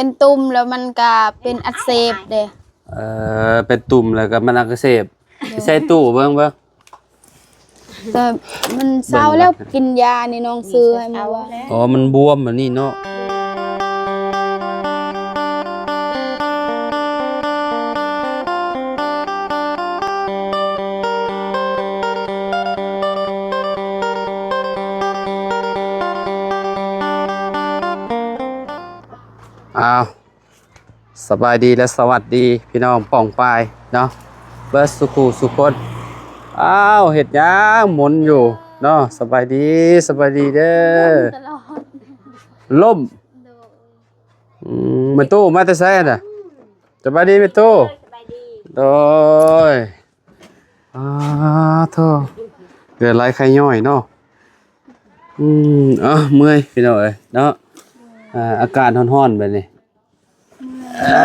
ປັນຕຸ່ມແລ້ວມັນກະເປັນອັກເສບເດ້. ເອີ ເປັນຕຸ່ມແລ້ວກໍມັນອັກເສບ. ໂດຍ. ໃສ່ຕູ້ເບິ່ງ ເບິ່ງ. ແຕ່ມັນເຊົາແລ້ວ ເບິ່ງ ກິນຢານີ້ ນ້ອງຊື້ໃຫ້ມື້ວານ. ອໍ ມັນບວມແບບນີ້ເນາະ. ອ້າວ ສະບາຍດີ ແລະ ສະຫວັດດີພີ່ນ້ອງປ້ອງປາຍເນາະ ເບິດສູ່ຄູ່ສູ່ຄົນ. ອ້າວ ເຮັດຫຍັງໝົນຢູ່ເນາະ? ສະບາຍດີ ສະບາຍດີເດີ. ລົ້ມຕະຫຼອດ. ລົ້ມ. ໂດຍ. ອືມ ແມ່ຕູ້ມາແຕ່ໃສຫັ້ນນະ? ສະບາຍດີແມ່ຕູ້. ໂດຍ ສະບາຍດີ. ໂດຍ. ອ້າໂທ້ ເກີດໄຂ້ຍ້ອຍເນາະ. ອືມ ເອີ ເມື່ອຍພີ່ນ້ອງເອີຍເນາະ. ອາ ອາກາດຮ້ອນໆແບບນີ້. ເມື່ອຍ ເອີ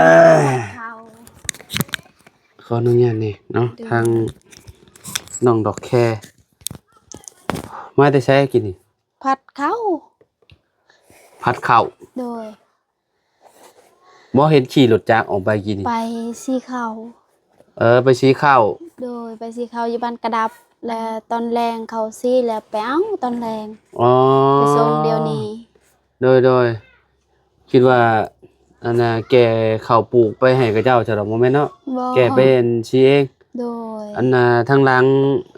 ເຂົ້າ. ຂໍອະນຸຍາດນີ້ເນາະ. ໂດຍ. ທາງນ້ອງດອກແຄ ມາແຕ່ໃສກິນນີ້? ພັດເຂົ້າ. ພັດເຂົ້າ. ໂດຍ. ບໍ່ເຫັນຂີ່ລົດຈັກອອກໄປກີ້ນີ້? ໄປສີເຂົ້າ. ເອີ ໄປສີເຂົ້າ. ໂດຍ ໄປສີເຂົ້າຢູ່ບ້ານກະດັບ ແລະ ຕອນແລງເຂົາສີແລ້ວໄປເອົາຕອນແລງ. ອໍ ໄປສົ່ງດຽວນີ້. ໂດຍ ໂດຍ. ຄິດວ່າ ອັນນ່າ ແກ່ເຂົ້າປູກໄປໃຫ້ເຂົາເຈົ້າຊະດອກ ບໍ່ແມ່ນເນາະ? ບໍ່. ແກ່ໄປອັນສີເອງ. ໂດຍ. ອັນນ່າ ທາງຫຼັງ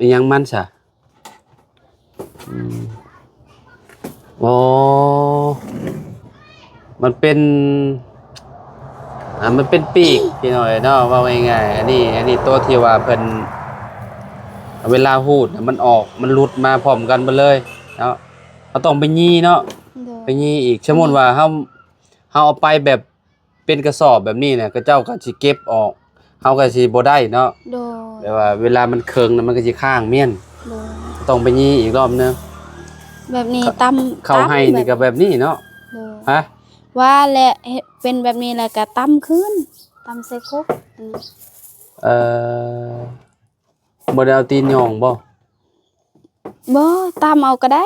ອີ່ຫຍັງມັນຊະ? ອືມ ໂອ້ ມັນເປັນ ອ່າ ມັນເປັນປີກພີ່ນ້ອງເອີຍເນາະ ເວົ້າງ່າຍໆ. ອັນນີ້ ອັນນີ້ໂຕທີ່ວ່າເພິ່ນ ເວລາຮູດມັນອອກ ມັນຫຼຸດມາພ້ອມກັນເບິດເລີຍເນາະ. ເຮົາຕ້ອງໄປຢີ້ເນາະ. ໂດຍ. ໄປຢີ້ອີກ. ສົມມຸດວ່າເຮົາ ເຮົາເອົາໄປແບບ ເປັນກະສອບແບບນີ້ນະ ເຂົາເຈົ້າກໍຊິເກັບອອກ ເຮົາກໍຊິບໍ່ໄດ້ເນາະ. ໂດຍ. ແບບວ່າເວລາມັນເຄີງນະ ມັນກໍຊິຄ້າງແມ່ນ. ໂດຍ. ຕ້ອງໄປຢີ້ອີກລອບໜຶ່ງ. ແບບນີ້ຕຳ ເຂົ້າໄຮ່ນີ້ກໍແບບນີ້ເນາະ. ໂດຍ. ຮະ? ວ່າແຫຼະ ເຮັດເປັນແບບນີ້ແລ້ວກໍຕຳຄືນ ຕຳໃສ່ຄົກ. ເອີ ບໍ່ໄດ້ເອົາຕີນຫຍ້ອງບໍ່? ບໍ່ ຕຳເອົາກໍໄດ້.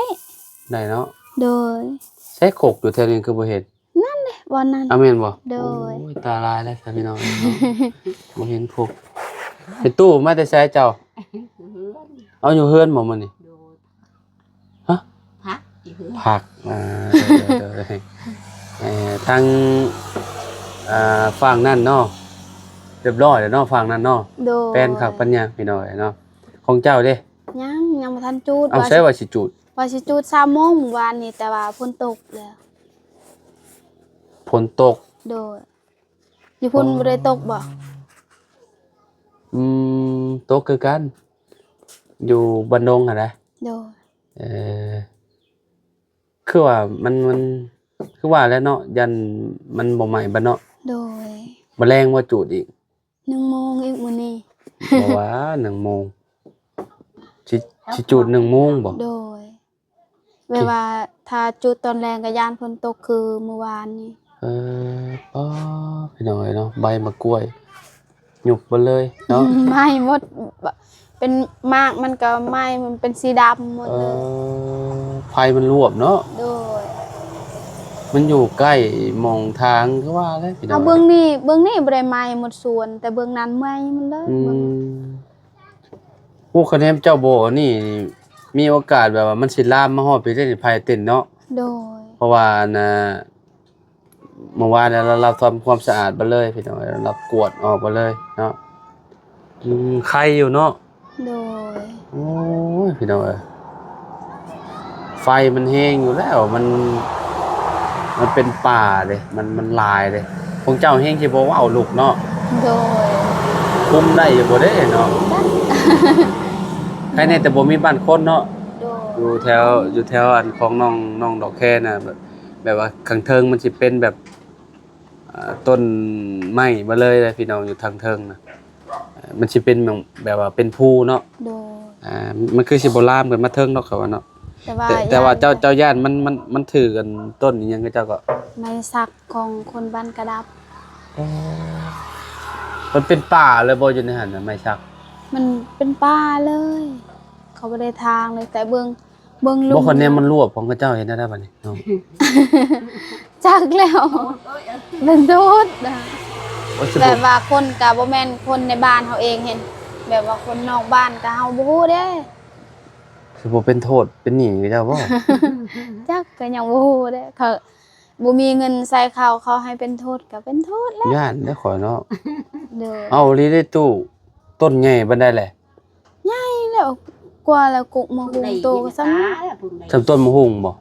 ໄດ້ເນາະ. ໂດຍ. ໃຊ້ຄົກຢູ່ແຖວນີ້ຄືບໍ່ເຫັນ? ນັ້ນແຫຼະ ບ່ອນນັ້ນ. ອາ ແມ່ນບໍ່? ໂດຍ. ໂອ້ຍ ຕາລາຍແລ້ວຊະພີ່ນ້ອງເນາະ ບໍ່ເຫັນຄົກ. ເຮັດຕູ້ມາແຕ່ໃສເຈົ້າ? ເຮືອນ. ເອົາ ຢູ່ເຮືອນບໍ່ມື້ນີ້? ໂດຍ. ຮະ? ພັກຢູ່ເຮືອນ. ພັກ. ອ່າ ໂດຍໆ ເອີ ທາງ ອ່າ ຝັ່ງນັ້ນເນາະ ຮຽບຮ້ອຍແລ້ວເນາະ ຝັ່ງນັ້ນເນາະ. ໂດຍ. ແປ້ນຄັກປັນຫຍັງພີ່ນ້ອງເນາະ. ຂອງເຈົ້າເດ້? ຍັງ ຍັງບໍ່ທັນຈູດ. ເອົາ ວ່າ ໃສວ່າຊິຈູດ? ວ່າຊິຈູດສາມໂມງມື້ວານນີ້ ແຕ່ວ່າຝົນຕົກແລ້ວ. ຝົນຕົກ. ໂດຍ. ຢູ່ພຸ້ນບໍ່ໄດ້ຕົກບໍ່? ອືມ ຕົກຄືກັນ ຢູ່ບ້ານດົງຫັ້ນນະ. ໂດຍ. ເອີ ຄືວ່າມັນ ມັນ ຄືວ່າແຫຼະເນາະ ຢ້ານມັນບໍ່ໄໝ້ບັດເນາະ. ໂດຍ. ມື້ແລງບໍ່ຈູດອີກ? ໜຶ່ງໂມງອີກມື້ນີ້. ບໍ່ວ່າໜຶ່ງໂມງ ຊິ ຊິຈູດໜຶ່ງໂມງບໍ່? ໂດຍ. ແບບວ່າຖ້າຈູດຕອນແລງກໍຢ້ານຝົນຕົກຄືມື້ວານນີ້. ເອີ ປ້າ ພີ່ນ້ອງເອີຍເນາະ ໃບໝາກກ້ວຍ ຍຸບໝົດເລີຍເນາະ. ໄໝ້ໝົດ ເປັນໝາກມັນກໍໄໝ້ ມັນເປັນສີດຳໝົດເລີຍ. ເອີ ໄຟມັນລວບເນາະ. ໂດຍ. ມັນຢູ່ໃກ້ໝ່ອງທາງ ຄືວ່າແຫຼະພີ່ນ້ອງ. ເອົາ ເບື້ອງນີ້ ເບື້ອງນີ້ບໍ່ໄດ້ໄໝ້ໝົດສວນ ແຕ່ເບື້ອງນັ້ນໄໝ້ໝົດເລີຍ. ອືມ ເບື້ອງ ໂອ້ ຄະແນນເຈົ້າບໍ່ອັນນີ້ ມີໂອກາດແບບວ່າມັນຊິລາມມາຮອດພີ້ເດ້ ໄຟເຕັນເນາະ. ໂດຍ. ເພາະວ່າອັນນ່າ ເມື່ອວານນີ້ລາວ ລາວທຳຄວາມສະອາດເບິດເລີຍພີ່ນ້ອງ ລາວກວດອອກເບິດເລີຍເນາະ. ອືມ ໄຄຢູ່ເນາະ. ໂດຍ. ໂອ້ຍ ພີ່ນ້ອງເອີຍ ໄຟມັນແຮງຢູ່ແລ້ວ ມັນ ມັນເປັນປ່າເດ້ ມັນ ມັນຫຼາຍເດ້. ພວກເຈົ້າແຮງຊິບໍ່ເວົ້າລູກເນາະ. ໂດຍ. ຄຸມໄດ້ຢູ່ບໍ່ເດ້ເນາະ? ໄດ້. ໃຄແນ່ແຕ່ບໍ່ມີບ້ານຄົນເນາະ. ໂດຍ. ຢູ່ແຖວ ຢູ່ແຖວອັນຂອງນ້ອງ ນ້ອງດອກແຄນະ ແບບ ແບບວ່າຂ້າງເທິງມັນຊິເປັນແບບ ອ່າ ຕົ້ນໄມ້ມາເລີຍເດ້ພີ່ນ້ອງ ຢູ່ທາງເທິງນະ ເອີ ມັນຊິເປັນແບບ ແບບວ່າເປັນພູເນາະ. ໂດຍ. ອ່າ ມັນຄືຊິບໍ່ລາມຂຶ້ນມາເທິງດອກ ຂ້ອຍວ່າເນາະ. ແຕ່ວ່າ ແຕ່ ແຕ່ວ່າເຈົ້າ ເຈົ້າຢ້ານມັນ ມັນ ມັນຖືກອັນຕົ້ນອີ່ຫຍັງ ເຂົາເຈົ້າກໍ ໄມ້ສັກຂອງຄົນບ້ານກະດັບ. ອໍ ມັນເປັນປ່າເລີຍບໍ່ ຢູ່ໃນຫັ້ນນະ ໄມ້ສັກ? ມັນເປັນປ່າເລີຍ ເຂົາບໍ່ໄດ້ທາງເລີຍ ແຕ່ເບິ່ງ ເບິ່ງລຸ່ມ ບໍ່ ຄະແນນມັນລວບຂອງເຂົາເຈົ້າເຮັດແນວໃດບັດນີ້ເນາະ? ຈັກແລ້ວ ເປັນທູດນະ. ໂອ້ຍ ຊິບໍ່ ແບບວ່າຄົນກະບໍ່ແມ່ນຄົນໃນບ້ານເຮົາເອງເຫັນ ແບບວ່າຄົນນອກບ້ານກະເຮົາບໍ່ຮູ້ເດ້. ຊິບໍ່ເປັນໂທດເປັນໜີ້ເຈົ້າບໍ່? ຈັກ ກະຍັງບໍ່ຮູ້ເດ້ ເຂົາບໍ່ມີເງິນໃສ່ເຂົາ ເຂົາໃຫ້ເປັນໂທດກະເປັນໂທດແຫຼະ. ຢ້ານເດ້ຂ້ອຍເນາະ. ໂດຍ. ເອົາອີ່ຫຼີເດ້ຕູ້ ຕົ້ນໃຫຍ່ປານໃດແຫຼະ? ໃຫຍ່ແລ້ວ ກວ່າແລ້ວ ກົກໝາກຫຸ່ງໂຕກະສ່ຳນີ້ ສ່ຳຕົ້ນໝາກຫຸ່ງບໍ່?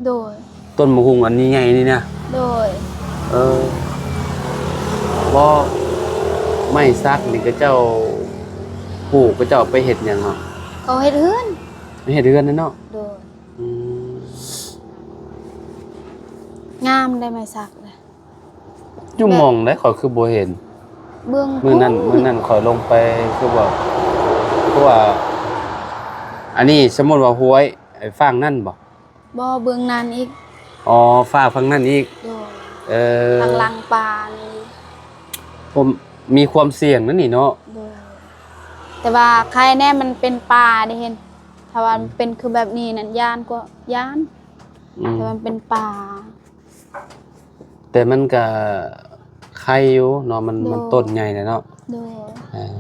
ໂດຍ. ຕົ້ນໝາກຫຸ່ງອັນໃຫຍ່ໆນີ້ນະ? ໂດຍ. ເອີ ບໍ່ ໄມ້ສັກນີ້ເຂົາເຈົ້າປູກ ເຂົາເຈົ້າເອົາໄປເຮັດຫຍັງເນາະ? ເຂົາເຮັດເຮືອນ. ເຮັດເຮືອນນະເນາະ? ໂດຍ. ອືມ ງາມໄດ໋ໄມ້ສັກນະ. ຢູ່ ແບບ ໝ່ອງໃດ ຂ້ອຍຄືບໍ່ເຫັນ? ເບື້ອງ ມື້ນັ້ນ ພຸ້ນ ມື້ນັ້ນຂ້ອຍລົງໄປ ຄືວ່າ ຄືວ່າ ອັນນີ້ສົມມຸດວ່າຫ້ວຍ ໄອ້ຝັ່ງນັ້ນບໍ່? ບໍ່ ເບື້ອງນັ້ນອີກ. ອໍ ຝາກຝັ່ງນັ້ນອີກ. ໂດຍ. ເອີ ທາງຫຼັງປ່ານີ້ ມີຄວາມສ່ຽງນັ້ນນີ້ເນາະ. ໂດຍ. ແຕ່ວ່າໄຄແດ່ມັນເປັນປ່າເດ້ເຫັນ ຖ້າວ່າ ອືມ ມັນເປັນຄືແບບນີ້ນັ້ນ ຢ້ານກວ່າ ຢ້ານ. ອືມ ແຕ່ມັນເປັນປ່າ ແຕ່ມັນກະໄຄຢູ່ເນາະ ມັນ ໂດຍ ມັນຕົ້ນໃຫຍ່ແຫຼະເນາະ. ໂດຍ. ອ່າ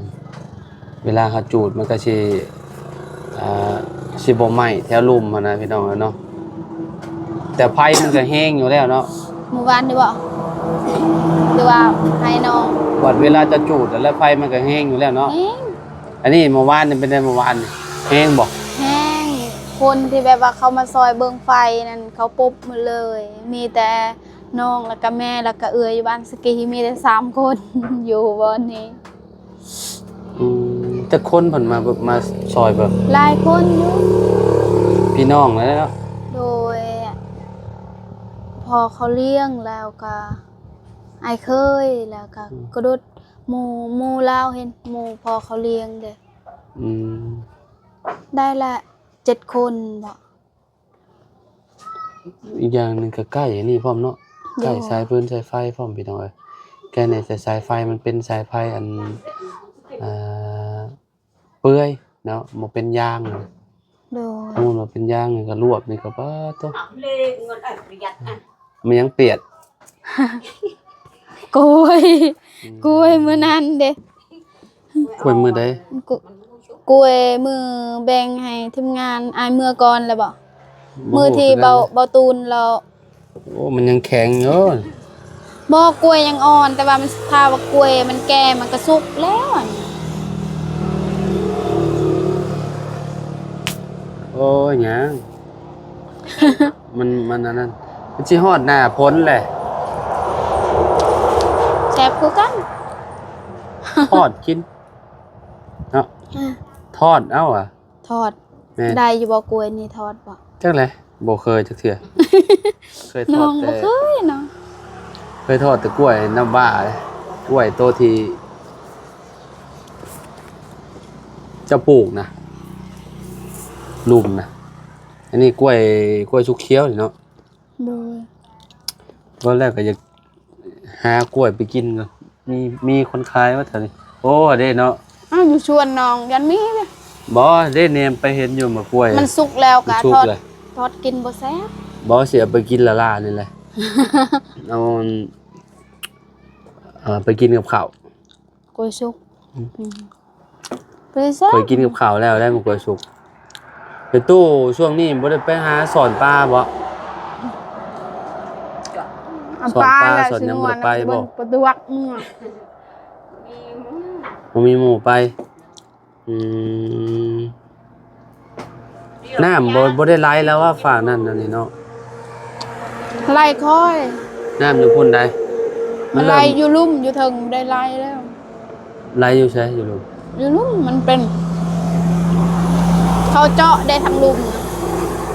ເວລາເຮົາຈູດມັນກະຊິ ອ່າ ຊິບໍ່ໄໝ້ແຖວລຸ່ມຫັ້ນນະພີ່ນ້ອງເອີຍເນາະ ແຕ່ໄຟມັນກະແຮງຢູ່ແລ້ວເນາະ. ມື້ວານນີ້ບໍ່ ຫຼືວ່າໃຫ້ນ້ອງ? ບັດເວລາຈະຈູດແລ້ວ ໄຟມັນກະແຮງຢູ່ແລ້ວເນາະ. ແຮງ. ອັນນີ້ມື້ວານນີ້ເປັນໃດ? ມື້ວານນີ້ແຮງບໍ່? ແຮງ. ຄົນທີ່ແບບວ່າເຂົາມາຊ່ອຍເບິ່ງໄຟນັ້ນ ເຂົາປົບໝົດເລີຍ ມີແຕ່ນ້ອງ ແລ້ວກະແມ່ ແລ້ວກະເອື້ອຍຢູ່ບ້ານສະກີ ມີແຕ່ສາມຄົນຢູ່ບ່ອນນີ້. ອືມ ຈັກຄົນເພິ່ນມາ ມາຊ່ອຍເບິ່ງ? ຫຼາຍຄົນຢູ່ ພີ່ນ້ອງນັ້ນແຫຼະເນາະ. ໂດຍ. ພໍ່ເຂົາລ້ຽງ ແລ້ວກະອ້າຍເຂີຍ ແລ້ວກະ ອືມ ກະດຸດ ໝູ່ ໝູ່ລາວເຫັນ ໝູ່ພໍ່ເຂົາລ້ຽງເດ້. ອືມ ໄດ້ລະເຈັດຄົນບໍ? ອີກຢ່າງໜຶ່ງກະໃກ້ອັນນີ້ພ້ອມເນາະ. ໂດຍ. ໃກ້ສາຍຟືນສາຍໄຟພ້ອມ ພີ່ນ້ອງເອີຍ. ໃກ້ແນ່ ແຕ່ສາຍໄຟມັນເປັນສາຍໄຟອັນ ອ່າ ເປື່ອຍເນາະ ບໍ່ເປັນຢາງ. ໂດຍ. ສົມມຸດວ່າເປັນຢາງນີ້ກະລວບນີ້ກະ ປາດໂທ້ ມັນຍັງປຽກ. ກ້ວຍ ອືມ ກ້ວຍມື້ນັ້ນເດ້. ກ້ວຍມື້ໃດ? ກ້ວຍ ກ້ວຍມື້ແບ່ງໃຫ້ທີມງານ ອ້າຍເມືອກ່ອນແລ້ວບໍ? ບໍ່ ມື້ທີ່ ບໍ່ຮູ້ຄືກັນ ເບົາ ເບົາຕູນລາວ ໂອ້ ມັນຍັງແຂງຢູ່. ບໍ່ ກ້ວຍຍັງອ່ອນ ແຕ່ວ່າມັນ ຖ້າວ່າກ້ວຍມັນແກ່ມັນກະສຸກແລ້ວ. ໂອ້ຍ ຍັງ ມັນ ມັນອັນນັ້ນ ມັນຊິຮອດໜ້າຝົນແຫຼະ. ແຊບຄືກັນ ທອດກິນເນາະ. ອືມ ທອດເອົາຫວາ? ທອດ ແມ່ນ. ໄດ້ຢູ່ບໍ່ ກ້ວຍນີ້ ທອດບໍ່? ຈັກແຫຼະ ບໍ່ເຄີຍຈັກເທື່ອ. ເຄີຍທອດແຕ່ ນ້ອງບໍ່ເຄີຍເນາະ. ເຄີຍທອດແຕ່ກ້ວຍນ້ຳວ້າ ກ້ວຍໂຕທີ່ເຈົ້າປູກນະ ລຸ່ມນະ. ອັນນີ້ກ້ວຍ ກ້ວຍສຸກຂຽວນີ້ເນາະ. ໂດຍ. ຕອນແລກກະຢາກຫາກ້ວຍໄປກິນ ມີ ມີຄົນຂາຍບໍ່ແຖວນີ້? ໂອ້ ເດ້ເນາະ. ອ້າວ ຢູ່ສວນນ້ອງຍັງມີເດ້. ບໍ່ ເດ້ ແນມໄປເຫັນຢູ່ໝາກກ້ວຍ ມັນສຸກແລ້ວກະ ມັນສຸກ ທອດ ແລ້ວ ທອດກິນບໍ່ແຊບ. ບໍ່ ຊິເອົາໄປກິນລ້າໆນີ້ແຫຼະ. ເອົາ ເອົາໄປກິນກັບເຂົ້າ. ກ້ວຍສຸກ ອືມ ອືມ ໄປຊະ ຂ້ອຍກິນກັບເຂົ້າແລ້ວ ໄດ້ໝາກກ້ວຍສຸກ. ໄປຕູ້ ຊ່ວງນີ້ບໍ່ໄດ້ໄປຫາສອນປາບໍ? ສອນປາ ສອນຫຍັງບໍ່ໄດ້ໄປບໍ? ປະຕູວັກເມືອງ ບໍ່ມີໝູ່ໄປ. ອືມ. ນ້ຳບໍ່ ບໍ່ໄດ້ໄຫຼແລ້ວວ່າ ຟາກນັ້ນອັນນີ້ເນາະ. ໄຫຼຄ່ອຍ. ນ້ຳຢູ່ພຸ້ນໃດ໋? ມັນ ມັນໄຫຼ ເລີ່ມຢູ່ລຸ່ມຢູ່ເທິງ ບໍ່ໄດ້ໄຫຼແລ້ວ. ໄຫຼຢູ່ໃສ? ຢູ່ລຸ່ມ. ຢູ່ລຸ່ມ ມັນເປັນ ເຂົາເຈາະໄດ້ທາງລຸ່ມ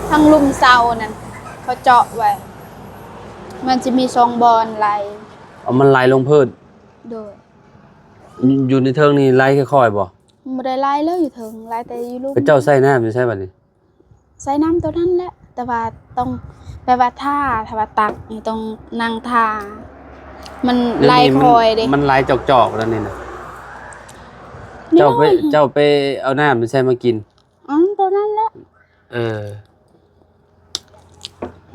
ທາງລຸ່ມເສົານັ້ນ ເຂົາເຈາະໄວ້ ມັນຊິມີສອງບ່ອນໄຫຼ. ເອົາ ມັນໄຫຼລົງພື້ນ. ໂດຍ. ຢູ່ ຢູ່ໃນເທິງນີ້ໄຫຼຄ່ອຍໆບໍ? ບໍ່ໄດ້ໄຫຼແລ້ວຢູ່ເທິງ ໄຫຼແຕ່ຢູ່ລຸ່ມ. ເຂົາເຈົ້າໃຊ້ນ້ຳຢູ່ໃສບັດນີ້? ໃຊ້ນ້ຳໂຕນັ້ນແຫຼະ ແຕ່ວ່າຕ້ອງ ແບບວ່າຖ້າ ຖ້າວ່າຕັກນີ້ຕ້ອງນັ່ງຖ້າ ມັນໄຫຼຄ່ອຍເດ້. ມັນໄຫຼຈອກໆແລ້ວນີ້ນະ. ເຈົ້າໄປ ເຈົ້າໄປເອົານ້ຳໃສມາກິນ? ອືມ ໂຕນັ້ນແຫຼະ. ເອີ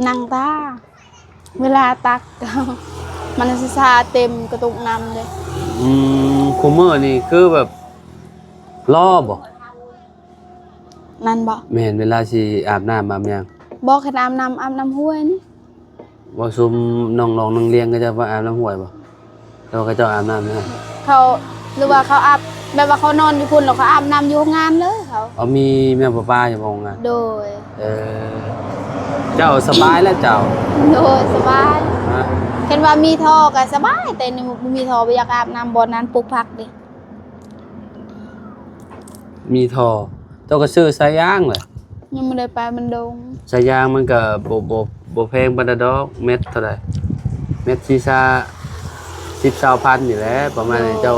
ນັ່ງຖ້າ. ເວລາຕັກ ມັນຊິຊາເຕັມກະຕຸກນ້ຳເດ້. ອືມ ຄູ່ມື້ນີ້ຄືແບບລໍບໍ່? ນັ້ນບໍ່? ແມ່ນ ເວລາຊິອາບນ້ຳອາບຫຍັງ? ບໍ່ ຄັນອາບນ້ຳ ອາບນ້ຳຫ້ວຍນີ້. ບໍ່ ຊຸມນ້ອງໆ ນ້ອງລຽງ ເຂົາເຈົ້າບໍ່ອາບນ້ຳຫ້ວຍບໍ່? ແຕ່ວ່າເຂົາເຈົ້າອາບນ້ຳໃນຫັ້ນ ເຂົາ ຫຼືວ່າເຂົາອາບ ແບບວ່າເຂົານອນຢູ່ພຸ້ນ ແລ້ວເຂົາອາບນ້ຳຢູ່ໂຮງງານເລີຍເຂົາ. ເອົາ ມີແມ່ປະປາຢູ່ໂຮງງານ? ໂດຍ. ເອີ ເຈົ້າສະບາຍແລ້ວເຈົ້າ? ໂດຍ ສະບາຍ. ຮະ? ຄັນວ່າມີທໍ່ກໍສະບາຍ ແຕ່ນີ້ບໍ່ມີທໍ່ ບໍ່ຢາກອາບນ້ຳບ່ອນນັ້ນ ປູກຜັກເດ້. ມີທໍ່ ເຈົ້າກໍຊື້ສາຍຢາງແຫຼະ. ຍັງບໍ່ໄດ້ໄປບັນດົງ. ສາຍຢາງມັນກໍບໍ່ ບໍ່ ບໍ່ແພງປານໃດດອກ ແມັດເທົ່າໃດ? ແມັດສີ່ຊາ ສິບຊາວພັນນີ້ແຫຼະ ປະມານນີ້. ໂດຍ. ເຈົ້າ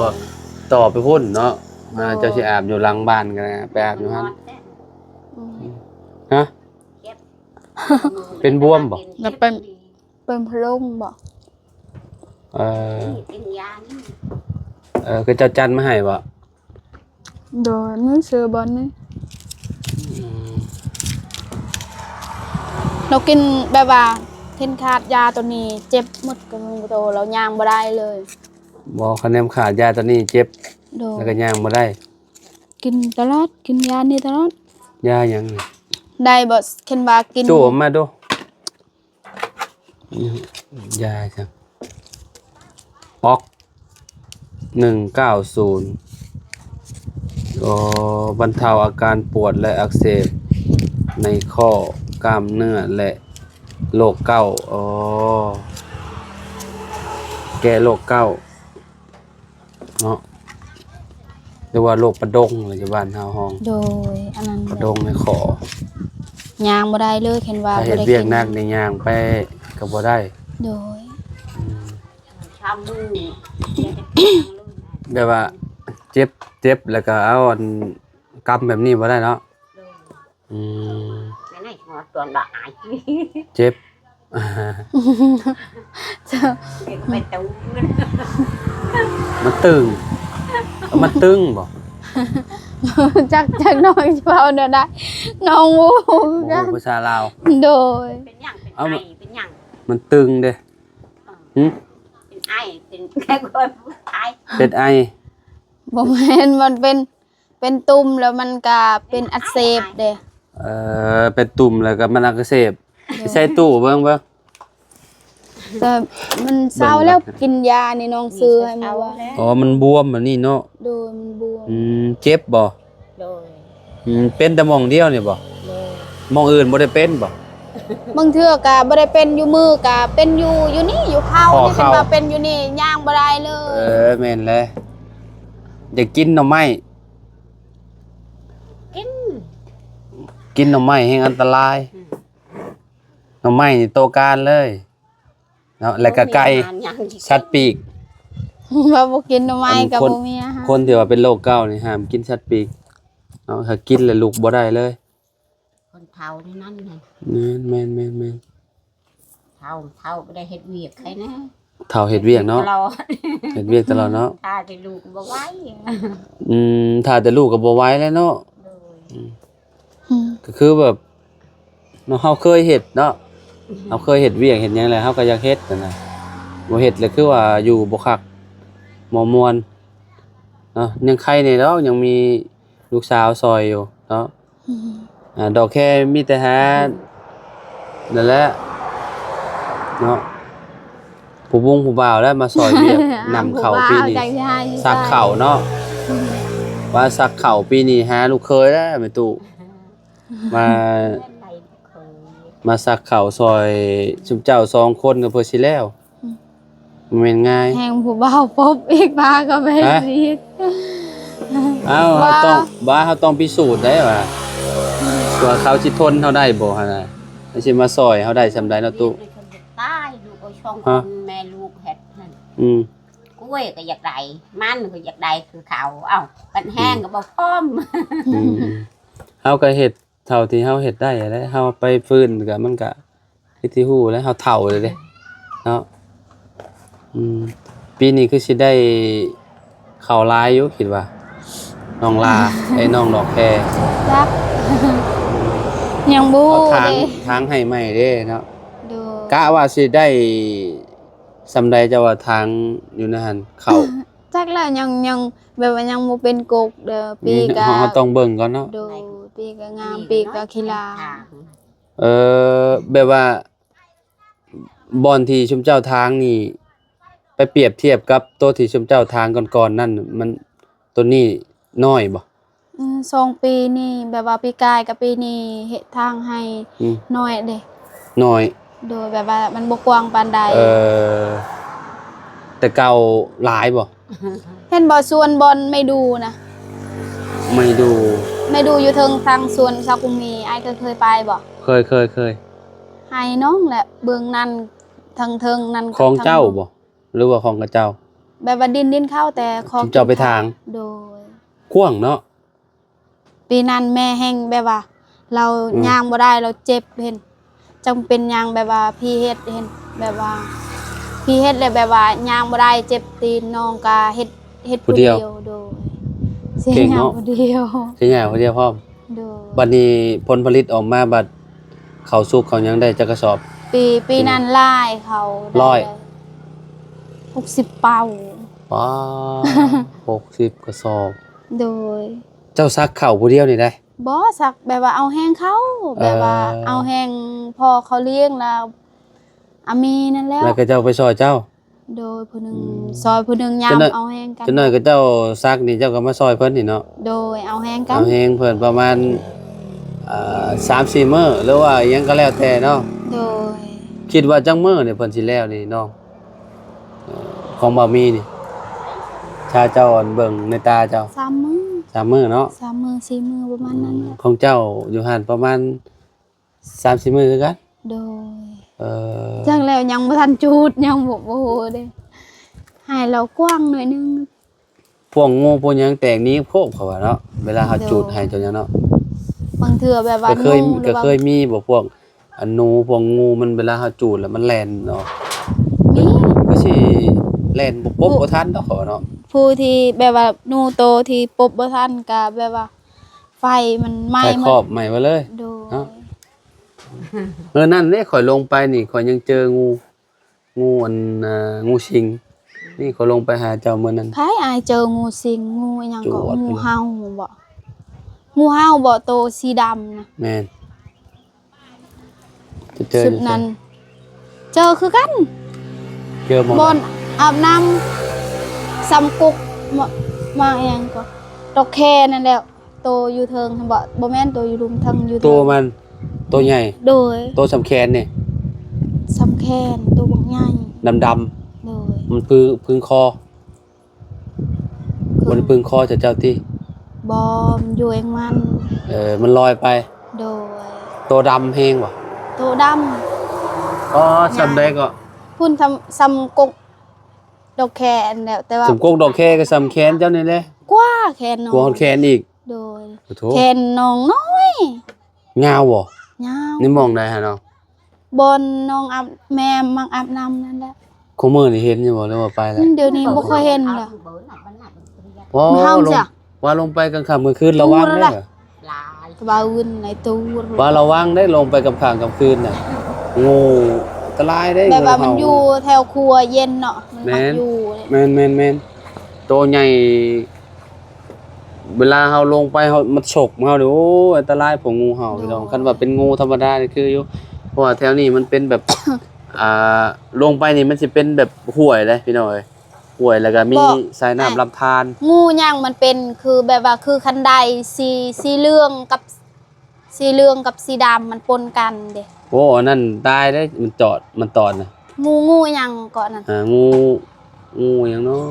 ຕໍ່ໄປພຸ້ນເນາະ. ໂດຍ. ອ່າ ເຈົ້າຊິອາບຢູ່ຫຼັງບ້ານກໍໄດ້ ໄປອາບຢູ່ຫັ້ນ. ອືມ. ຮະ? ເປັນບວມບໍ່? ແລ້ວໄປ ເປັນພະໂລງບໍ່? ເອີ ເອີ ເຂົາເຈົ້າຈັດມາໃຫ້ບໍ່? ໂດຍ ມັນຊື່ບ່ອນນີ້. ອືມ ລາວກິນແບບວ່າ ເຫັນຂາດຢາໂຕນີ້ ເຈັບໝົດກະເຖິງໂຕ ລາວຍ່າງບໍ່ໄດ້ເລີຍ. ບໍ່ ຄັນແນມຂາດຢາໂຕນີ້ເຈັບ. ໂດຍ. ແລ້ວກໍຍ່າງບໍ່ໄດ້. ກິນຕະຫຼອດ ກິນຢານີ້ຕະຫຼອດ. ຢາຫຍັງ? ໄດ້ບໍ່? ຄັນວ່າກິນ ຈູ້ມາດູ. ຢາຫຍັງ? ອອກ ໜຶ່ງເກົ້າສູນ ກໍບັນເທົາອາການປວດ ແລະ ອັກເສບໃນຂໍ້ ກ້າມເນື້ອ ແລະ ໂລກເກົາ. ອໍ ແກ້ໂລກເກົາ. ເນາະ ຫຼືວ່າໂລກປະດົງ ຫຼືຢູ່ບ້ານເຮົາຮ້ອງ. ໂດຍ ອັນນັ້ນ ປະດົງໃນຂໍ້ ຍ່າງບໍ່ໄດ້ເລີຍ ຄັນວ່າ ຖ້າເຮັດວຽກໜັກນີ້ຍ່າງໄປກໍບໍ່ໄດ້. ໂດຍ. ອືມ ແບບວ່າເຈັບ ເຈັບແລ້ວກໍເອົາອັນກຳແບບນີ້ບໍ່ໄດ້ເນາະ. ໂດຍ. ອືມ ແມ່ນໃຫ້ຫົວຕົວດອກອາຍ ເຈັບ ເຈັບໄປຕູ ມັນຕຶງ ເອົາ ມັນຕຶງບໍ່? ຈັກ ຈັກນ້ອງຊິເວົ້າແນວໃດ ນ້ອງບໍ່ຮູ້ ບໍ່ຮູ້ ຄືກັນ ພາສາລາວ. ໂດຍ. ເປັນຫຍັງ? ເປັນໄອ ເປັນຫຍັງ? ມັນຕຶງເດ້. ຫື? ເປັນໄອ ເປັນ ເປັນໄອ ບໍ່ແມ່ນ ມັນເປັນ ເປັນຕຸ່ມແລ້ວມັນກະເປັນອັກເສບເດ້. ເອີ ເປັນຕຸ່ມແລ້ວກະມັນອັກເສບ. ໂດຍ. ໃສ່ຕູ້ເບິ່ງ ເບິ່ງ ແຕ່ມັນເຊົາແລ້ວ ເບິ່ງ ກິນຢານີ້ນ້ອງຊື້ໃຫ້ມາວ່າ. ອໍ ມັນບວມແບບນີ້ເນາະ. ໂດຍ ມັນບວມ. ອືມ ເຈັບບໍ່? ໂດຍ. ອືມ ເປັນແຕ່ໝ່ອງດຽວນີ້ບໍ່? ໂດຍ. ໝ່ອງອື່ນບໍ່ໄດ້ເປັນບໍ່? ບາງເທື່ອກະບໍ່ໄດ້ເປັນຢູ່ມື ກະເປັນຢູ່ ຢູ່ນີ້ ຢູ່ເຂົ່ານີ້ ເປັນວ່າເປັນຢູ່ນີ້ ຍ່າງບໍ່ໄດ້ເລີຍ. ເອີ ແມ່ນແຫຼະ. ຢາກກິນໜໍ່ໄມ້ ກິນ ກິນໜໍ່ໄມ້ແຮງອັນຕະລາຍ. ອືມ ໜໍ່ໄມ້ນີ້ໂຕການເລີຍເນາະ ແລ້ວກະໄກ່ ສັດປີກ. ວ່າບໍ່ກິນໜໍ່ໄມ້ກະບໍ່ມີອາຫານ. ຄົນທີ່ວ່າເປັນໂລກເກົານີ້ຫ້າມກິນສັດປີກເນາະ ຖ້າກິນແລ້ວລຸກບໍ່ໄດ້ເລີຍ. ຄົນເຖົ້ານີ້ນັ້ນ. ແມ່ນໆໆໆ. ເຖົ້າ ເຖົ້າບໍ່ໄດ້ເຮັດວຽກໃຜແນ່. ເຖົ້າເຮັດວຽກເນາະ. ຕະຫຼອດ ເຮັດວຽກຕະຫຼອດເນາະ. ຖ້າແຕ່ລູກບໍ່ໄຫວ. ອືມ ຖ້າແຕ່ລູກກໍບໍ່ໄຫວແລ້ວເນາະ. ໂດຍ. ອືມ ອືມ ກໍຄືແບບເນາະ ເຮົາເຄີຍເຮັດເນາະ. ອືມ ເຮົາເຄີຍເຮັດວຽກເຮັດຫຍັງແລ້ວ ເຮົາກໍຢາກເຮັດຫັ້ນນະ. ບໍ່ເຮັດແລ້ວຄືວ່າຢູ່ບໍ່ຄັກ ບໍ່ມ່ວນເນາະ. ຍັງໄຄແດ່ດອກ ຍັງມີລູກສາວຊ່ອຍຢູ່ເນາະ. ອືມ ອ່າ ດອກແຄ່ມີແຕ່ຫາ ນັ້ນແຫຼະເນາະ ຜູ້ບົງຜູ້ບ່າວແຫຼະມາຊ່ອຍວຽກ ນຳເຂົ້າປີນີ້ ສັກເຂົ້າເນາະ. ອືມ ວ່າສັກເຂົ້າປີນີ້ຫາລູກເຂີຍແລ້ວແມ່ຕູ້ ມາ ມາສັກເຂົ້າຊ່ອຍຊຸມເຈົ້າສອງຄົນກໍເພື່ອຊິແລ້ວ. ອືມ ບໍ່ແມ່ນງ່າຍ. ແຮງຜູ້ບ່າວປົບອີກ ພາກໍໄປ ຮະ? ອີກ. ເອົ້າ ເຮົາຕ້ອງ ວ່າ ວ່າເຮົາຕ້ອງພິສູດໄດ້ວ່າ ວ່າເຂົາຊິທົນເຮົາໄດ້ບໍ່ຫັ້ນນະ ເຂົາຊິມາຊ່ອຍເຮົາໄດ້ສ່ຳໃດເນາະຕູ້. ຕາຍ ລູກເອີຍ ສອງຄົນ ຮະ? ແມ່ລູກເຮັດຫັ້ນ. ອືມ ກ້ວຍກໍຢາກໄດ້ ມັນກໍຢາກໄດ້ຄືເຂົາ. ເອົ້າ ຄັນແຮງ ອືມ ກໍບໍ່ພ້ອມ. ອືມ ເຮົາກໍເຮັດ ເທົ່າທີ່ເຮົາເຮັດໄດ້ຫັ້ນແຫຼະ ເຮົາໄປຟື້ນກໍ ມັນກໍຄືທີ່ຮູ້ແຫຼະ ເຮົາເຖົ້າແລ້ວເດ້ເນາະ. ອືມ ປີນີ້ຄືຊິໄດ້ເຂົ້າຫຼາຍຢູ່ ຄິດວ່າ ນ້ອງລາ ໄອ້ນ້ອງດອກແຄ. ຈັກ ຍັງບໍ່ຮູ້ເດ້ ເອົາຖາງ ຖາງໄຮ່ໃໝ່ເດ້ເນາະ. ໂດຍ. ກະວ່າຊິໄດ້ສ່ຳໃດ ເຈົ້າວ່າທາງຢູ່ໃນຫັ້ນ ເຂົ້າ? ຈັກແລ້ວ ຍັງ ຍັງແບບວ່າຍັງບໍ່ເປັນກົກເດີ ປີກະ ເຮົາຕ້ອງເບິ່ງກ່ອນເນາະ. ໂດຍ ປີກະງາມ ປີກະຂີ້ຫຼ້າ. ເອີ ແບບວ່າບ່ອນທີ່ຊຸມເຈົ້າທາງນີ້ ໄປປຽບທຽບກັບໂຕທີ່ຊຸມເຈົ້າທາງກ່ອນໆນັ້ນ ມັນ ໂຕນີ້ນ້ອຍບໍ່? ອືມ ສອງປີນີ້ ແບບວ່າປີກາຍກັບປີນີ້ເຮັດທາງໃຫ້ ອືມ ນ້ອຍເດ້. ນ້ອຍ? ໂດຍ ແບບວ່າມັນບໍ່ກວ້າງປານໃດ. ເອີ ແຕ່ເກົ່າຫຼາຍບໍ່? ເຫັນບໍ່ ສວນບ່ອນໄມ້ດູ່ນະ? ໄມ້ດູ່ ໄມ້ດູ່ຢູ່ເທິງທາງສວນຊາວກຸມມີ ອ້າຍເຄີຍ ເຄີຍໄປບໍ່? ເຄີຍ ເຄີຍ ເຄີຍ. ໃຫ້ນ້ອງແຫຼະ ເບື້ອງນັ້ນ ທາງເທິງນັ້ນ ຂອງເຈົ້າບໍ່? ຫຼືວ່າຂອງເຂົາເຈົ້າ? ແບບວ່າດິນ ດິນເຂົາ ແຕ່ຂໍ ເຈົ້າໄປຖາງ. ໂດຍ ກວ້າງເນາະ. ປີນັ້ນແມ່ແຮ່ງແບບວ່າ ລາວ ອືມ ຍ່າງບໍ່ໄດ້ ລາວເຈັບ ເຫັນ ຈັ່ງເປັນຍ່າງແບບວ່າ ພີເຮັດ ເຫັນ ແບບວ່າ ພີເຮັດ ແລ້ວແບບວ່າຍ່າງບໍ່ໄດ້ ເຈັບຕີນ ນ້ອງກະເຮັດ ເຮັດຜູ້ດຽວ. ຜູ້ດຽວ ໂດຍ ເກັ່ງເນາະ. ເສຍຫຍ້າຜູ້ດຽວ ເສຍຫຍ້າຜູ້ດຽວພ້ອມ. ໂດຍ ບັດນີ້ຜົນຜະລິດອອກມາ ບັດເຂົ້າສຸກເຂົ້າຫຍັງໄດ້ຈັກກະສອບ? ປີ ປີນັ້ນ ອືມ ຫຼາຍ ເຂົ້າໄດ້ ຮ້ອຍ ຫົກສິບເປົາ. ປ້າ ຫົກສິບກະສອບ. ໂດຍ ເຈົ້າສັກເຂົ້າຜູ້ດຽວນີ້ໄດ໋? ບໍ່ ສັກແບບວ່າເອົາແຮງເຂົາ ເອີ ແບບວ່າເອົາແຮງພໍ່ເຂົາລ້ຽງ ແລ້ວອາມີນັ້ນແລ້ວ ແລ້ວກະເຈົ້າໄປຊ່ອຍເຈົ້າ. ໂດຍ ຜູ້ໜຶ່ງ ອືມ ຊ່ອຍຜູ້ໜຶ່ງ ຍາມເອົາແຮງກັນ. ຈັກໜ້ອຍກະເຈົ້າສັກນີ້ ເຈົ້າກະມາຊ່ອຍເພິ່ນນີ້ເນາະ. ໂດຍ ເອົາແຮງກັນ ເອົາແຮງເພິ່ນປະມານ ເອີ ສາມສີ່ມື້ ຫຼືວ່າອີ່ຫຍັງກະແລ້ວແຕ່ເນາະ. ໂດຍ ຄິດວ່າຈັກມື້ນີ້ເພິ່ນຊິແລ້ວນີ້ນ້ອງ? ເອີ ຂອງບ່າວມີນີ້ ຖ້າເຈົ້າ ອັນ ເບິ່ງໃນຕາເຈົ້າ. ສາມມື້ ສາມມື້ເນາະ ສາມມື້ສີ່ມື້ປະມານນັ້ນແຫຼະ. ອືມ ຂອງເຈົ້າຢູ່ຫັ້ນປະມານ ສາມສີ່ມື້ຄືກັນ. ໂດຍ ເອີ ຈັ່ງແລ້ວຍັງບໍ່ທັນຈູດ ຍັງບໍ່ ບໍ່ຮູ້ເດ້ ໃຫ້ລາວກວ້າງໜ້ອຍໜຶ່ງ. ພວກງູພວກຫຍັງແຕກໜີໂພກ ເຂົາວ່າເນາະ ເວລາເຮົາ ໂດຍ ຈູດໃຫ້ຕົວຫຍັງເນາະ. ບາງເທື່ອແບບວ່າ ກະເຄີຍ ກະເຄີຍມີບໍ່ ພວກ ອັນ ໜູ ພວກງູ ມັນເວລາເຮົາຈູດແລ້ວມັນແລ່ນເນາະ? ມີ ກະຊິແລ່ນບໍ່ປົບ ຜູ້ ບໍ່ທັນດອກ ເຂົາວ່າເນາະ. ຜູ້ທີ່ແບບວ່າໜູໂຕທີ່ປົບບໍ່ທັນ ກະແບບວ່າ ໄຟມັນໄໝ້ ໄຟຄອບໄໝ້ໝົດເລີຍ. ໂດຍ ເນາະ. ເອີ ນັ້ນເດ້ ຂ້ອຍລົງໄປນີ້ ຂ້ອຍຍັງເຈີງູ ງູອັນ ເອີ ງູສິງ ນີ້ ຂ້ອຍລົງໄປຫາເຈົ້າມື້ນັ້ນ. ໃຜ ອ້າຍເຈີງູສິງ ງູອີ່ຫຍັງເກາະ? ຈວດ ງູເຫົ່າບໍ? ງູເຫົ່າບໍ? ໂຕສີດຳນະ. ແມ່ນ. ຈະເຈີຢູ່ໃສ? ຊຸດນັ້ນ ເຈີຄືກັນ. ເຈີບ່ອນ ບ່ອນອາບນ້ຳ ຊຳກົກ ມາ ມາອີ່ຫຍັງເກາະ ດອກແຄນັ້ນແຫຼະ. ໂຕຢູ່ເທິງຫັ້ນບໍ? ບໍ່ແມ່ນ ໂຕຢູ່ລຸ່ມເທິງ ຢູ່ເທິງ ໂຕມັນ ໂຕໃຫຍ່. ໂດຍ ໂຕສ່ຳແຂນນີ້ ສ່ຳແຂນ ໂຕບັກໃຫຍ່ ດຳໆ. ໂດຍ ມັນປຶງ ປຶງຄໍ. ບໍ່ໄດ້ປຶງຄໍເຈົ້າຕິ? ບໍ່ ມັນຢູ່ເອງມັນ. ເອີ ມັນລອຍໄປ. ໂດຍ ໂຕດຳແຮງບໍ່? ໂຕດຳ. ອໍ ສ່ຳໃດເກາະ? ພຸ້ນ ສ່ຳ ສ່ຳກົກດອກແຄຫັ້ນແຫຼະ ແຕ່ວ່າ ສ່ຳກົກດອກແຄກະສ່ຳແຂນເຈົ້ານີ້ແຫຼະ. ກວ່າແຂນນ້ອງ ກວ່າຮອດແຂນອີກ. ໂດຍ ໂອ້ໂທ ແຂນນ້ອງນ້ອຍ. ຍາວບໍ່? ຍາວ. ໃນໝ່ອງໃດຫັ້ນເນາະ? ບ່ອນນ້ອງອາບ ແມ່ມັກອາບນ້ຳນັ້ນແຫຼະ. ຄູ່ມື້ນີ້ເຫັນຢູ່ບໍ່ ຫຼືວ່າໄປແລ້ວ? ອືມ ດຽວນີ້ບໍ່ຄ່ອຍເຫັນລະ. ໂອ້ ເຮົາ ລົງ ວ່າລົງໄປກາງຄ່ຳກາງຄືນລະວັງເດີ. ຕະບາວຶນໃນຕູ ວ່າລະວັງເດ້ ລົງໄປກາງຄ່ຳກາງຄືນນະ ງູອັນຕະລາຍເດ້. ແບບວ່າມັນຢູ່ແຖວຄົວເຢັນເນາະ ມັນມັກຢູ່. ແມ່ນ ແມ່ນ ແມ່ນ ແມ່ນ. ໂຕໃຫຍ່ ເວລາເຮົາລົງໄປ ເຮົາ ມັນສົກເຮົານີ້ ໂອ້ຍ ອັນຕະລາຍພວກງູເຫົ່າ. ໂດຍ ພີ່ນ້ອງ ຄັນວ່າເປັນງູທຳມະດານີ້ຄືຢູ່ ເພາະວ່າແຖວນີ້ມັນເປັນແບບ ອ່າ ລົງໄປນີ້ມັນຊິເປັນແບບຫ້ວຍເດ້ພີ່ນ້ອງເອີຍ ຫ້ວຍ ແລ້ວກະມີ ບໍ່ ສາຍນ້ຳ ອ້າຍ ລຳທານ. ງູຫຍັງມັນເປັນຄືແບບວ່າຄືຄັນໄດ ສີ ສີເຫຼືອງກັບ ສີເຫຼືອງກັບສີດຳມັນປົນກັນເດ້. ໂອ້ ອັນນັ້ນຕາຍເດ້ ມັນຕອດ ມັນຕອດນະ. ງູ ງູຫຍັງເກາະນັ້ນ? ອ່າ ງູ ງູຫຍັງເນາະ?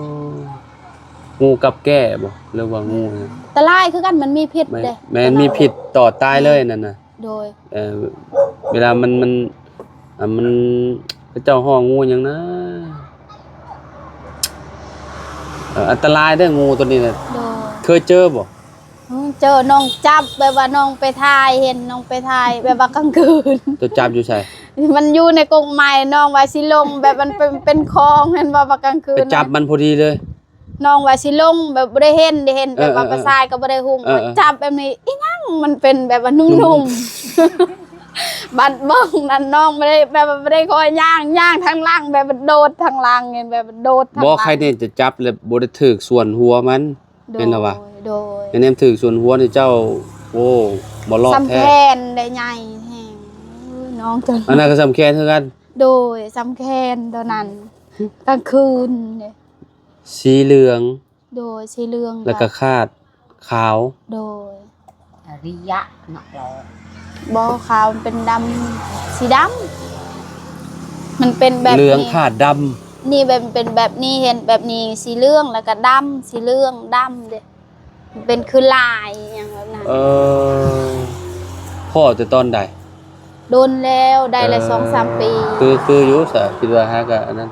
ງູກັບແກ້ບໍ່ ຫຼືວ່າງູຫຍັງ? ຕະລາຍຄືກັນ ມັນມີພິດເດ້. ແມ່ນ ມີພິດ ຕອດຕາຍເລີຍນັ້ນນະ. ໂດຍ ເອີ ເວລາມັນ ມັນ ອ່າ ມັນ ເຂົາເຈົ້າຮ້ອງງູຫຍັງນະ? ເອີ ອັນຕະລາຍເດີງູໂຕນີ້ນະ. ໂດຍ ເຄີຍເຈີບໍ່? ອືມ ເຈີ ນ້ອງຈັບ ແບບວ່ານ້ອງໄປຖ່າຍ ເຫັນນ້ອງໄປຖ່າຍ ແບບວ່າກາງຄືນ. ເຈົ້າຈັບຢູ່ໃສ? ມັນຢູ່ໃນກົກໄມ້ ນ້ອງວ່າຊິລົງ ແບບມັນເປັນ ເປັນຄອງ ເຫັນບໍ່ ວ່າກາງຄືນ ໄປຈັບມັນພໍດີເລີຍ. ນ້ອງວ່າຊິລົງ ແບບບໍ່ໄດ້ເຫັນ ໄດ້ເຫັນແບບວ່າ ເອີ ເອີ ປາຊາຍກະບໍ່ໄດ້ຫຸ້ມ ເອີ ເອີ ຈັບແບບນີ້ ອີ່ຫຍັງ ມັນເປັນແບບວ່ານຸ່ມໆ ນຸ່ມ ບັດເບິ່ງນັ້ນນ້ອງບໍ່ໄດ້ ແບບວ່າບໍ່ໄດ້ຄ່ອຍຍ່າງ ຍ່າງທາງຫຼັງ ແບບວ່າໂດດທາງຫຼັງ ແບບວ່າໂດດທາງຫຼັງ. ບໍ່ ໃຄແນ່ຈະຈັບແລ້ວບໍ່ໄດ້ຖືກສ່ວນຫົວມັນ. ໂດຍ ແມ່ນລະວະ? ໂດຍ ແນມຖືກສ່ວນຫົວນີ້ເຈົ້າ ໂອ້ ບໍ່ລອດແທ້. ສ່ຳແຂນໄດ້ໃຫຍ່ແຮງ. ໂອ້ຍ ນ້ອງເຈົ້າ ອັນນັ້ນກໍສ່ຳແຂນຄືກັນ? ໂດຍ ສ່ຳແຂນໂຕນັ້ນ. ກາງຄືນເດ້. ສີເຫຼືອງ. ໂດຍ ສີເຫຼືອງ ແລ້ວກໍຄາດຂາວ. ໂດຍ ອະລິຍະເນາະ. ບໍ່ ຂາວ ມັນເປັນດຳ ສີດຳ ມັນເປັນແບບ ເຫຼືອງ ນີ້ ຄາດດຳ. ນີ້ແບບ ເປັນແບບນີ້ ເຫັນແບບນີ້ ສີເຫຼືອງ ແລ້ວກໍດຳ ສີເຫຼືອງ ດຳເດ້. ເປັນຄືລາຍຫຍັງແບບນັ້ນ. ເອີ ພໍ້ແຕ່ຕອນໃດ? ດົນແລ້ວ ໄດ້ລະ ເອີ ສອງສາມປີ. ຄື ຄືຢູ່ສະ ຄິດວ່າຫາກະອັນນັ້ນ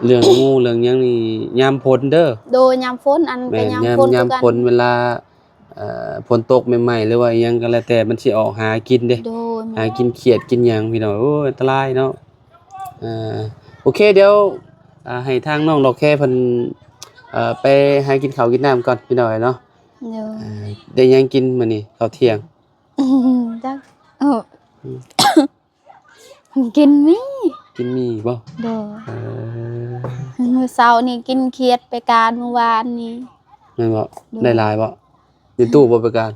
ເລື່ອງງູເລື່ອງຫຍັງນີ້ຍາມຝົນເດີ. ໂດຍ ຍາມຝົນ ອັນ ແມ່ນ ກໍຍາມ ຍາມ ຝົນ ຍາມຝົນ ຄືກັນ ເວລາ ເອີ ຝົນຕົກໃໝ່ໆ ຫຼືວ່າອີ່ຫຍັງກໍແລ້ວແຕ່ ມັນຊິອອກຫາກິນເດ້. ໂດຍ ຫາກິນຂຽດກິນຫຍັງ ພີ່ນ້ອງ. ໂອ້ຍ ອັນຕະລາຍເນາະ. ອ່າ ໂອເຄ ດຽວ ອ່າ ໃຫ້ທາງນ້ອງດອກແຄເພິ່ນ ເອີ ໄປຫາກິນເຂົ້າກິນນ້ຳກ່ອນ ພີ່ນ້ອງເອີຍເນາະ. ໂດຍ ອ່າ ໄດ້ຫຍັງກິນມື້ນີ້ ເຂົ້າທ່ຽງ? ຈັກ ເອີ ອືມ ກິນໝີ່. ກິນໝີ່ບໍ່? ໂດຍ ເອີ ມື້ເຊົ້ານີ້ກິນຂຽດໄປການ ມື້ວານນີ້. ແມ່ນບໍ່? ໂດຍ ໄດ້ຫຼາຍບໍ່? ຢູ່ຕູ້ບໍ່ໄປການ?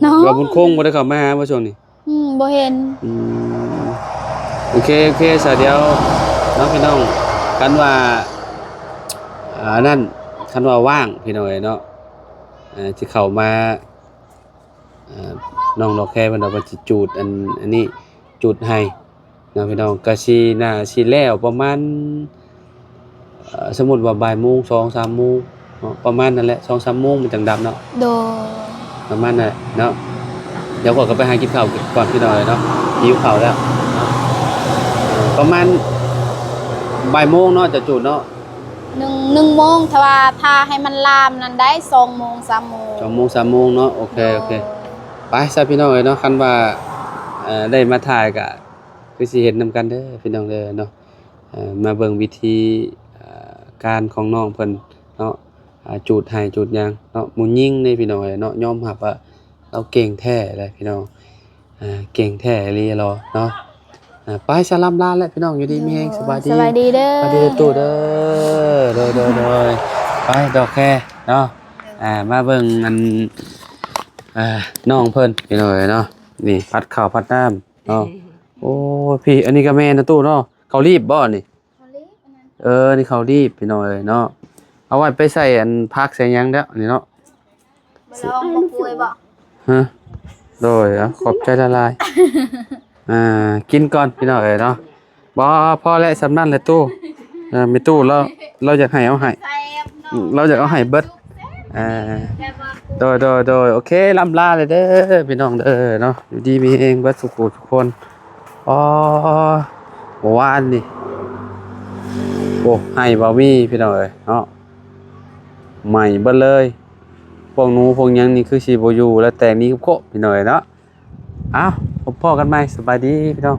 ນ້ອງ ວ່າບຸນຄົງບໍ່ໄດ້ເຂົ້າມາຫາບໍ່ຊ່ວງນີ້? ອືມ ບໍ່ເຫັນ. ອືມ ໂອເຄ ໂອເຄ ສະ ດຽວເນາະ ພີ່ນ້ອງ ຄັນວ່າ ອ່າ ອັນນັ້ນ ຄັນວ່າວ່າງ ພີ່ນ້ອງເອີຍເນາະ ເອີ ຊິເຂົ້າມາ ເອີ ນ້ອງດອກແຄເພິ່ນວ່າເພິ່ນຊິຈູດອັນ ອັນນີ້ ຈູດໄຮ່ ເນາະ ພີ່ນ້ອງ. ກະຊິ ໜ້າຊິແລ້ວປະມານ ເອີ ສົມມຸດວ່າບ່າຍໂມງ ສອງສາມໂມງເນາະ ປະມານນັ້ນແຫຼະ ສອງສາມໂມງມັນຈັ່ງດັບເນາະ. ໂດຍ ປະມານນັ້ນແຫຼະເນາະ. ດຽວຂ້ອຍກໍໄປຫາກິນເຂົ້າກ່ອນ ພີ່ນ້ອງເອີຍເນາະ ຫິວເຂົ້າແລ້ວເນາະ. ເອີ ປະມານບ່າຍໂມງເນາະ ຈະຈູດເນາະ. ໜຶ່ງ ໜຶ່ງໂມງ ຖ້າວ່າຖ້າໃຫ້ມັນລາມນັ້ນໄດ້ ສອງໂມງ ສາມໂມງ ສອງໂມງ ສາມໂມງເນາະ. ໂອເຄ ໂດຍ ໂອເຄ ໄປຊະ ພີ່ນ້ອງເອີຍເນາະ. ຄັນວ່າ ເອີ ໄດ້ມາຖ່າຍກະຄືຊິເຫັນນຳກັນເດີ ພີ່ນ້ອງເດີເນາະ. ເອີ ມາເບິ່ງວິທີ ເອີ ການຂອງນ້ອງເພິ່ນເນາະ ອາ ຈູດໄຮ່ຈູດຫຍັງເນາະ. ຜູ້ຍິງເດ້ ພີ່ນ້ອງເອີຍເນາະ ຍອມຮັບວ່າລາວເກັ່ງແທ້ເລີຍ ພີ່ນ້ອງ. ອ່າ ເກັ່ງແທ້ອີ່ຫຼີເນາະ. ອ່າ ໄປສະ ລ່ຳລາແຫຼະ ພີ່ນ້ອງ ຢູ່ດີມີແຮງ. ໂດຍ ສະບາຍດີ ສະບາຍດີເດີ ສະບາຍດີເດີຕູ້ເດີ. ໂດຍ ໂດຍ ໂດຍ ໄປດອກແຄເນາະ. ອ່າ ມາເບິ່ງອັນ ອ່າ ນ້ອງເພິ່ນ ພີ່ນ້ອງເອີຍເນາະ. ນີ້ ພັດເຂົ້າພັດນ້ຳເນາະ. ໂອ້ ພີ່ ອັນນີ້ກໍແມ່ນນະຕູ້ເນາະ ເຂົ້າລີບບໍ່ນີ້? ເອີ ນີ້ເຂົ້າລີບ ພີ່ນ້ອງເອີຍເນາະ. ເອົາໄວ້ໄປໃສ່ອັນຜັກໃສ່ຫຍັງແລ້ວນີ້ເນາະ. ບໍ່ລອງບໍ່ປ່ວຍບໍ່? ຮະ ໂດຍ ເອົາ ຂອບໃຈຫຼາຍໆ. ອ່າ ກິນກ່ອນ ພີ່ນ້ອງເອີຍເນາະ. ບໍ່ ພໍແລ້ວ ສ່ຳນັ້ນແຫຼະຕູ້. ເອີ ແມ່ຕູ້ລາວ ລາວຢາກໃຫ້ເອົາໃຫ້ ແຊບເນາະ ລາວຢາກເອົາໃຫ້ເບິດ. ອ່າ ແຊບບໍ່? ໂດຍ ໂດຍ ໂດຍ ໂອເຄ ລ່ຳລາເລີຍເດີ ພີ່ນ້ອງເດີເນາະ. ຢູ່ດີມີແຮງເບິດສູ່ຜູ້ສູ່ຄົນ. ອໍ ເມື່ອວານນີ້ ໂອ້ ໄຮ່ບໍ່ມີ ພີ່ນ້ອງເອີຍເນາະ ໄໝ້ເບິດເລີຍ. ພວກໜູພວກຫຍັງນີ້ຄືຊິບໍ່ຢູ່ແລ້ວ ແຕກໜີກັບໂຄະ ພີ່ນ້ອງເອີຍເນາະ. ເອົ້າ ພົບພໍ້ກັນໃໝ່ ສະບາຍດີ ພີ່ນ້ອງ.